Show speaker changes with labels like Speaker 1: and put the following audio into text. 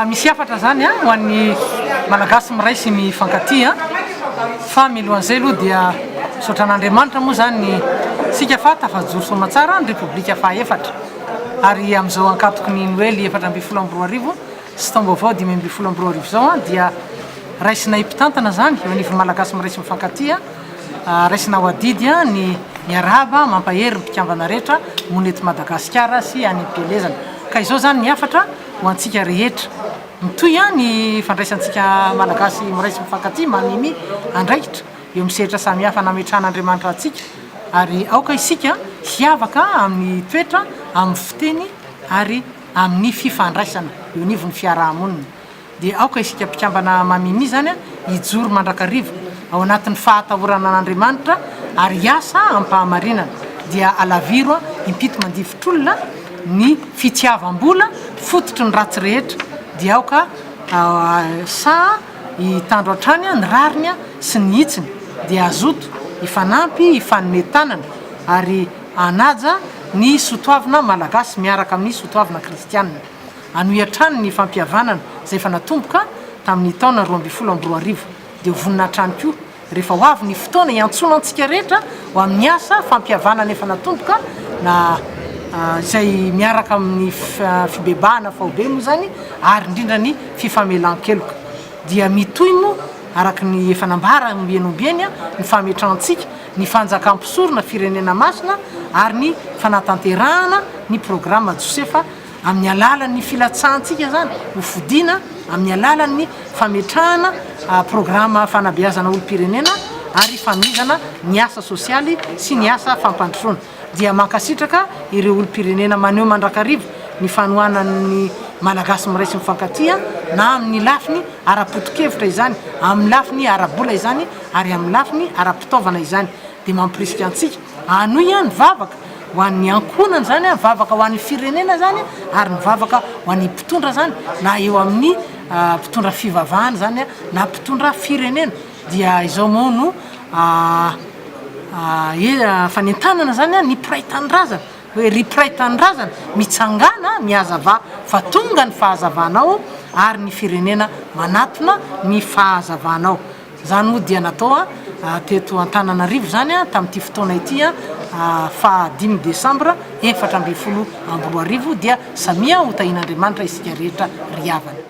Speaker 1: Misy hafatra izany ho an'ny Malagasy miray sy mifankatia fa mialohan'izay aloha dia misaotra an'Andriamanitra moa izany isika fa tafajoro soamatsara ny Repoblika fahaefatra ary amin'izao ankatoky ny Noely 2014 sy taom-baovao 2015 izao dia raisinay mpitantana izany eo anivon'ny Malagasy miray sy mifankatia. Raisina ho adidy ny miarahaba mampahery ny mpikambana rehetra monina eto Madagasikara sy any am-pielezana. Ka izao izany ny hafatra ho antsika rehetra. Mitohy ny fandraisantsika Malagasy miray sy mifankatia, mamimi andraikitra eo amin'ny sehatra samihafa nametrahan'Andriamanitra antsika ary aoka isika hiavaka amin'ny toetra, amin'ny fiteny ary amin'ny fifandraisana eo anivon'ny fiaraha-monina. Dia aoka isika mpikambana Mamimi izany hijoro mandrakariva ao anatin'ny fahatahorana an'Andriamanitra ary hiasa amim-pahamarinana. Dia alaviro impito mandifotr'olona ny fitiavam-bola fototry ny ratsy rehetra. Dia aoka saha hitandro hatrany ny rariny sy ny hitsiny. Dia hazoto hifanampy, hifanome tanana ary hanaja ny sotoavina malagasy miaraka amin'ny sotoavina kristianina. Hanohy hatrany ny fampihavanana izay efa natomboka tamin'ny taona 2012. Dia ho vonona hatrany koa rehefa ho avy ny fotoana hiantsoana antsika rehetra ho amin'ny asa fampihavanana efa natomboka na izay miaraka amin'ny fibebahana faobe moa izany ary indrindra ny fifamelan-keloka. Dia mitohy moa araka ny efa nambara ombieny ombieny ny fametrahantsika ny fanjakam-pisorona firenena masina ary ny fanatanterahana ny programa Josefa Amin'ny alalan'ny filatsahantsika izany ho fodiana, amin'ny alalan'ny fametrahana programa fanabeazana olom-pirenena ary fanohizana ny asa sosialy sy ny asa fampandrosoana. Dia mankasitraka ireo olom-pirenena maneho mandrakariva ny fanohanan'ny Malagasy miray sy mifankatia na amin'ny lafiny ara-potokevitra izany, amin'ny lafiny ara-bola izany ary amin'ny lafiny ara-pitaovana izany. Dia mampirisika antsika hanohy ny vavaka ho an'ny ankohonana izany, vavaka ho an'ny firenena izany ary ny vavaka ho an'ny mpitondra izany na eo amin'ny mpitondra fivavahana izany na mpitondra firenena dia izao moa no fanentanana izany ny mpiray tanindrazana hoe ry mpiray tanindrazana mitsangàna mihazava fa tonga ny fahazavanao ary ny firenena manatona ny fahazavanao. Izany moa dia natao teto Antananarivo izany tamin'ity fotoana ity faha dimy desambra 2014 dia samia ho tahian'Andriamanitra isika rehetra ry havana.